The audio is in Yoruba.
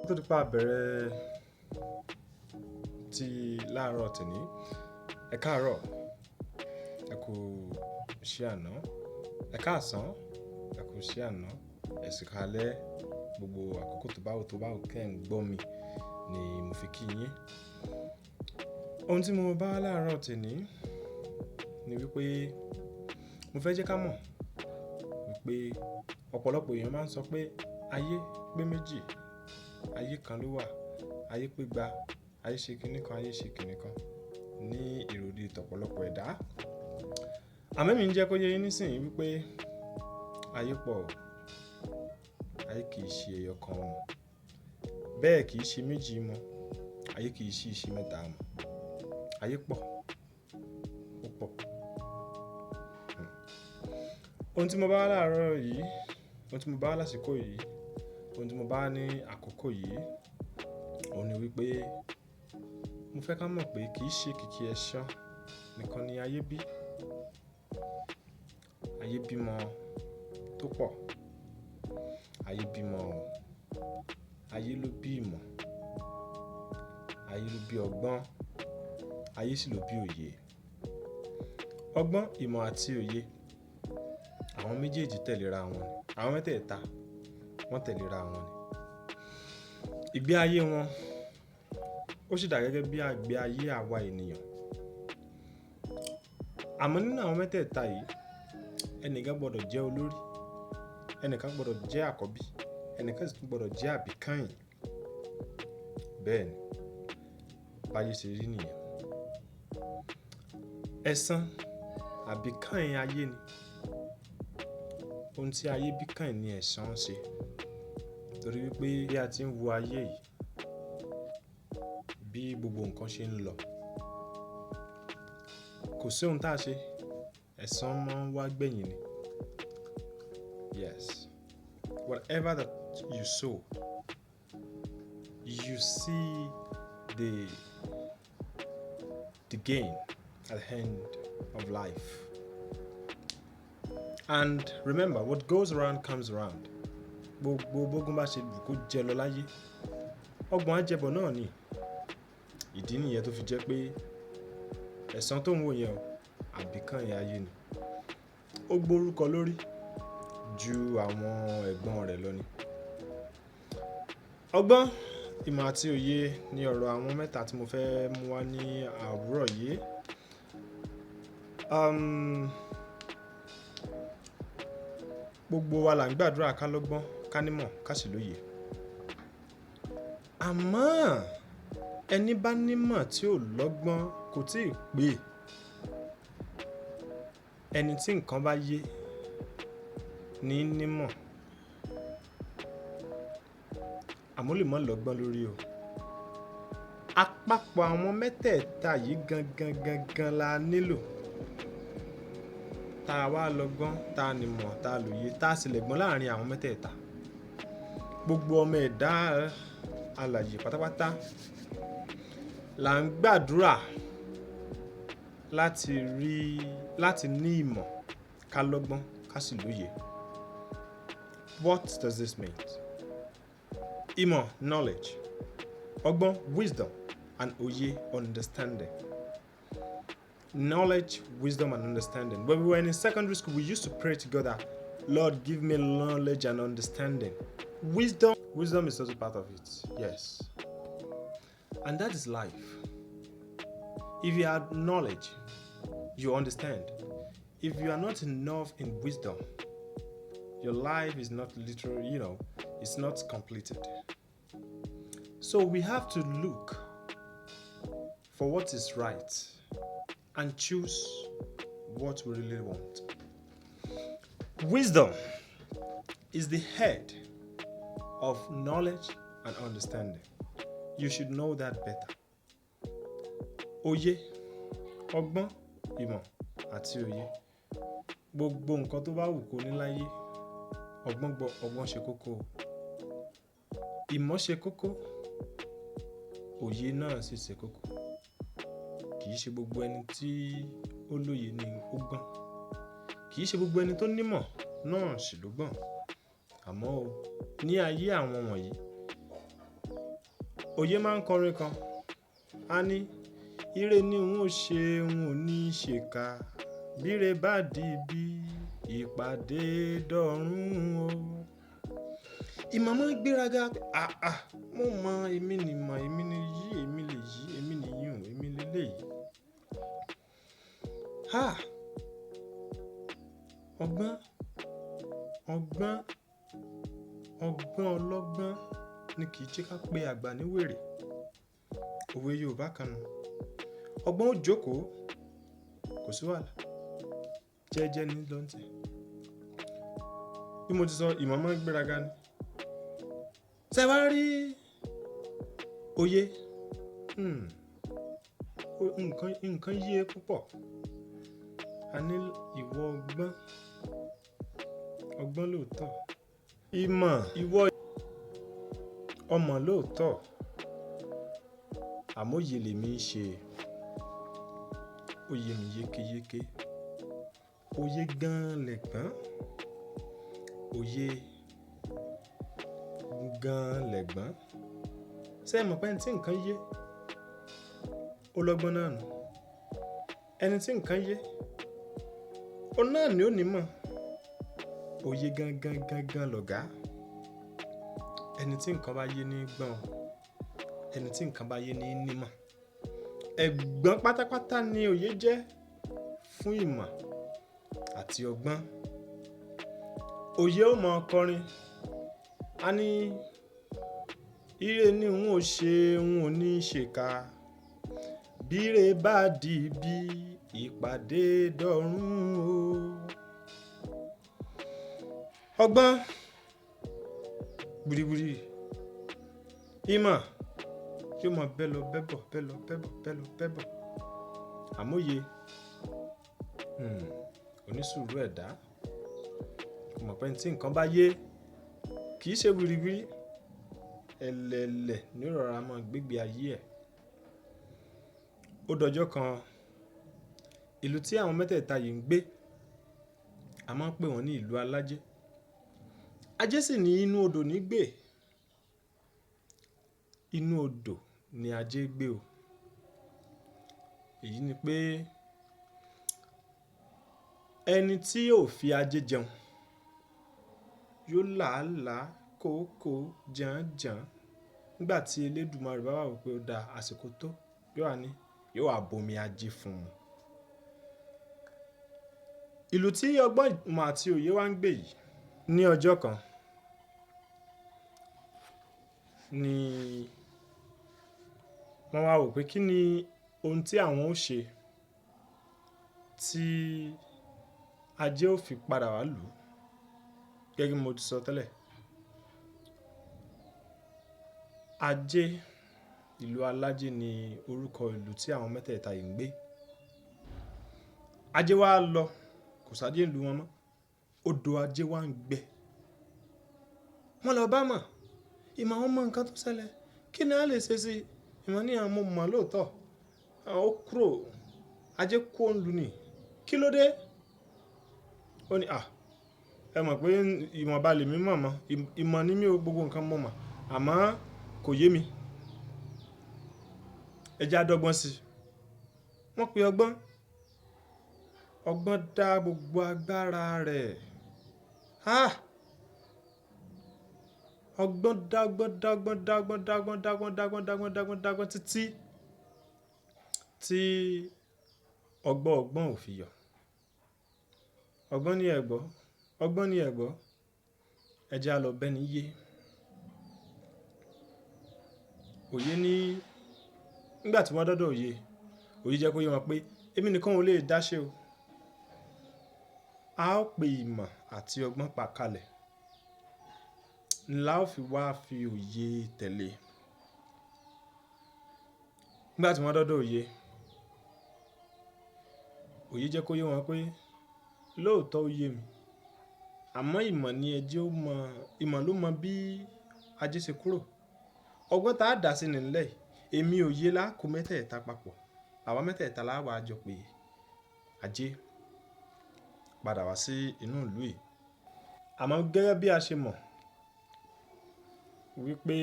Kó tó di pé a bẹ̀rẹ̀ ti láàárọ̀ tòní. Ẹ káàárọ̀, ẹ kú iṣẹ́ àná, ẹ káàsán, ẹ kú iṣẹ́ àná, ẹ sì káalẹ́. Gbogbo àkókò tó bá wù kí ẹ̀ ń gbọ́ mi ni mo fi kí yín. Ohun tí mo bá wá láàárọ̀ tòní ni wípé mo fẹ́ jẹ́ ká mọ̀ wípé ọ̀pọ̀lọpọ̀ èèyàn máa ń sọ pé ayé pé méjì, ayé kan ló wà, ayé pé gba, ayé ṣe kíni kan, ayé ṣe kíni kan ní ìròrí tọ̀pọ̀lọpọ̀ ẹ̀dá. Àmọ́ èmi ń jẹ́ kó yé yín nísìnyí wípé ayé pọ̀ o, ayé kì í ṣe ẹyọ kan mọ́, bẹ́ẹ̀ kì í ṣe méjì mọ́, ayé kì í sì ṣe mẹ́ta mọ́. Ayé pọ̀, ó pọ̀. Ohun tí mo bá wá láàárọ̀ yìí, ohun tí mo bá wá lásìkò yìí, ohun tí mo bá wá ní àkókò yìí, òun ni wípé mo fẹ́ ká mọ̀ pé kì í ṣe kìkì ẹ̀ṣán nìkan ni ayé bí. Ayé bímọ tó pọ̀. Ayé bímọ o. Ayé ló bí ìmọ̀. Ayé ló bí ọgbọ́n. Ayé sì ló bí òye. Ọgbọ́n, ìmọ̀ àti òye, àwọn méjèèjì tẹ̀léra wọn ni. Àwọn mẹ́tẹ̀ẹ̀ta wọ́n tẹ̀léra wọn ni. Ìgbé ayé wọn ó sì dà gẹ́gẹ́ bí ìgbé ayé àwa ènìyàn. Àmọ́ nínú àwọn mẹ́tẹ̀ẹ̀ta yìí, ẹnìkan gbọdọ̀ jẹ́ olórí, ẹnìkan gbọdọ̀ jẹ́ àkọ́bí, ẹnìkan sì tún gbọdọ̀ jẹ́ àbíkányìn. Bẹ́ẹ̀ ni, báyé ṣe rí nìyẹn. Ẹ̀san àbíkányìn ayé ni. Ohun tí ayé bí kányìn ni ẹ̀san ń ṣe. Torí wípé bí a ti ń wo ayé yìí, bí gbogbo nǹkan ṣe ń lọ, kò sí ohun tí a ṣe, ẹ̀san máa ń wá gbẹ̀yìn ni. Yes. Whatever that you sow, you see the gain at the end of life. And remember, what goes around comes around. Gbogbo bógún bá ṣe wù kó jẹ lọ láyé, ọgbọ̀n á jẹbọ náà ni. Ìdí nìyẹn tó fi jẹ́ pé ẹ̀san tó ń wò yẹn o, àbíkányìn ayé ni. Ó gbórúkọ lórí ju àwọn ẹ̀gbọ́n rẹ̀ lọ ni. Ọgbọ́n, ìmọ̀ àti òye ni ọ̀rọ̀ àwọn mẹ́ta tí mo fẹ́ mú wá ní àwúrọ̀ yìí. Gbogbo wa là ń gbàdúrà ká lọ́gbọ́n, ká nímọ̀, ká sì lóye. Àmọ́ ẹni bá nímọ̀ tí ò lọ́gbọ́n kò tíì pé. Ẹni tí nǹkan bá yé ní nímọ̀. Àmọ́ ó lè má lọ́gbọ́n lórí o. Àpapọ̀ àwọn mẹ́tẹ̀ẹ̀ta yìí gangan gangan la nílò. Ta wá lọ́gbọ́n, ta nímọ̀, ta lóye, ta sì lẹ̀gbọ́n láàrin àwọn mẹ́tẹ̀ẹ̀ta. Gbogbo ọmọ ẹ̀dá alààyè pátápátá là ń gbàdúrà láti rí, láti ní ìmọ̀, ká lọ́gbọ́n, ká sì lóye. What does this mean? Ìmọ̀, knowledge. Ọgbọ́n, wisdom, and òye, understanding. Knowledge, wisdom, and understanding. When we were in secondary school, we used to pray together, "Lord, give me knowledge and understanding." Wisdom, wisdom is also part of it. Yes. And that is life. If you have knowledge, you understand. If you are not enough in wisdom, your life is not literally, it's not completed. So we have to look for what is right and choose what we really want. Wisdom is the head of knowledge and understanding. You should know that better. Òye, ọgbọ́n, ìmọ̀ àti òye. Gbogbo nǹkan tó bá wù kó ní láyé, ọgbọ́n gbọ́, ọgbọ́n ṣe kókó. Ìmọ̀ ṣe kókó, òye náà sì ṣe kókó. Kì í ṣe gbogbo ẹni tí ó lóye ni ó gbọ́n. Kì í ṣe gbogbo ẹni tó nímọ̀ náà sì ló gbọ́n. Àmọ́ ó, ní ayé àwọn wọ̀nyí, Òye máa ń kọrin kan. A ní, ire ni n ó ṣe, n ò ní ṣe kà. Bíre bá di bí, ìpàdé dọ̀run o. Ìmọ̀ máa ń gbéraga. Àà, mo mọ èmi ni mọ̀, èmi ni yí, èmi lè yí, èmi ni yùn, èmi lè léyìí. Ha! Ọgbọ́n, ọgbọ́n, ọgbọ́n ọlọ́gbọ́n ni kì í jẹ́ ká pé àgbà ní wèrè. Òwe Yorùbá kan nu. Ọgbọ́n ó jókòó, kò sí wàhálà. Jẹ́jẹ́ ní lọ́ǹtẹ̀. Bí mo ti sọ, ìmọ̀ máa ń gbéraga ni. Ṣé ẹ wá rí òye? Hmm. Nǹkan, nǹkan yé púpọ̀. A ní ìwọ ọgbọ́n, ọgbọ́n lóòótọ́. Ìmọ̀, ìwọ ọmọ lóòótọ́. Àmọ́ òye lèmi ń ṣe. Ó yé mi yékéyéké. Òye gan lẹ̀gbọ́n. Òye gan lẹ̀gbọ́n. Ṣé ẹ mọ̀ pé ẹni tí nǹkan yé, ó lọ́gbọ́n náà nù. Ẹni tí nǹkan yé, ó náà ni ó ní mọ̀. Òye gan gan gan gan lọ̀gá. Ẹni tí nǹkan bá yé ní gbọ́n. Ẹni tí nǹkan bá yé ní ní mọ̀. Ẹ̀gbọ́n pátápátá ni òye jẹ́ fún ìmọ̀ àti ọgbọ́n. Òye ó mọ kọrin. A ní, ire ni n ó ṣe, n ò ní ṣe kà. Bíre bá di bí, ìpàdé dọ̀run o. Ọgbọ́n, gbùrìgbùrì. Ìmọ̀, yóò mọ bẹ́ lọ bẹ́ bọ̀, bẹ́ lọ bẹ́ bọ̀, bẹ́ lọ bẹ́ bọ̀. Àmọ́ òye, onísùúrù ẹ̀dá. Mo mọ̀ pé ẹni tí nǹkan bá yé, kì í ṣe wìrìwìrì. Ẹlẹ́lẹ̀ ní ìrọ̀rùn a máa gbégbé ayé ẹ̀. Ó dọjọ́ kan, ìlú tí àwọn mẹ́tẹ̀ẹ̀ta yìí ń gbé, a máa ń pè wọ́n ní ìlú Alájẹ́. Ajé sì ní inú odò ní gbé. Inú odò ni ajé gbé o. Èyí ni pé ẹni tí yóò fi ajé jẹun, yóò làálàá kóko jànjàn. Nígbà tí Elédùmarè bá wà wípé ó da àsìkò tó, yóò wá ní, yóò wá bomi ajé fún un. Ìlú tí ọgbọ́n, ìmọ̀ àti òye wá ń gbé yìí ní ọjọ́ kan ni wọ́n wá wò pé kí ni ohun tí àwọn ó ṣe tí ajé ó fi padà wá lù. Gẹ́gẹ́ bí mo ti sọ tẹ́lẹ̀. Ajé, ìlú Alájẹ́ ni orúkọ ìlú tí àwọn mẹ́tẹ̀ẹ̀ta yìí ń gbé. Ajé wá lọ, kò sáájé ìlú wọn mọ́. Odò ajé wá ń gbẹ. Wọ́n lọ bá mọ̀. Ìmọ̀ àwọn mọ nǹkan tó ṣẹlẹ̀. Kí ni a lè ṣe sí i? Ìmọ̀ ní àwọn mọ̀ lóòótọ́. Ó kúrò, ajé kó ń lu ni. Kí ló dé? Ó ní, à, ẹ mọ̀ pé ìwọ̀nba lè mí mọ̀ mọ́. Ìmọ̀ ní mí o, gbogbo nǹkan mo mọ̀. Àmọ́ kò yé mi. Ẹ jẹ́ á dọ́gbọ́n sí i. Wọ́n pe ọgbọ́n. Ọgbọ́n dá gbogbo agbára rẹ̀. Ha! Ọgbọ́n dá ọgbọ́n dá ọgbọ́n dá ọgbọ́n dá ọgbọ́n dá ọgbọ́n dá ọgbọ́n dá ọgbọ́n dá ọgbọ́n dá ọgbọ́n títí tí ọgbọ́n ọgbọ́n ò fi yọ. Ọgbọ́n ní ẹ̀gbọ́, ọgbọ́n ní ẹ̀gbọ́. Ẹ jẹ́ á lọ bẹ́ni yé. Òye ní, nígbà tí wọ́n dọ́dọ̀ òye, òye jẹ́ kó yé wọn pé èmi nìkan ò lè dá ṣe o. A ó pe ìmọ̀ àti ọgbọ́n pa kalẹ̀. Ńlá ó fi wá fi òye tẹ̀lé. Nígbà tí wọ́n dọ́dọ̀ òye, òye jẹ́ kó yé wọn pé lóòótọ́ ó yé mi. Àmọ́ ìmọ̀ ni ẹ jẹ́ ó mọ̀, ìmọ̀ ló mọ bí ajé ṣe kúrò. Ọgbọ́n tá a dà sí nílẹ̀ yìí, èmi òye lá kó mẹ́tẹ̀ẹ̀ta papọ̀. Àwa mẹ́tẹ̀ẹ̀ta la wà jọ pé ajé padà wá sí inú ìlú yìí. Àmọ́ gẹ́gẹ́ bí a ṣe mọ̀ wípé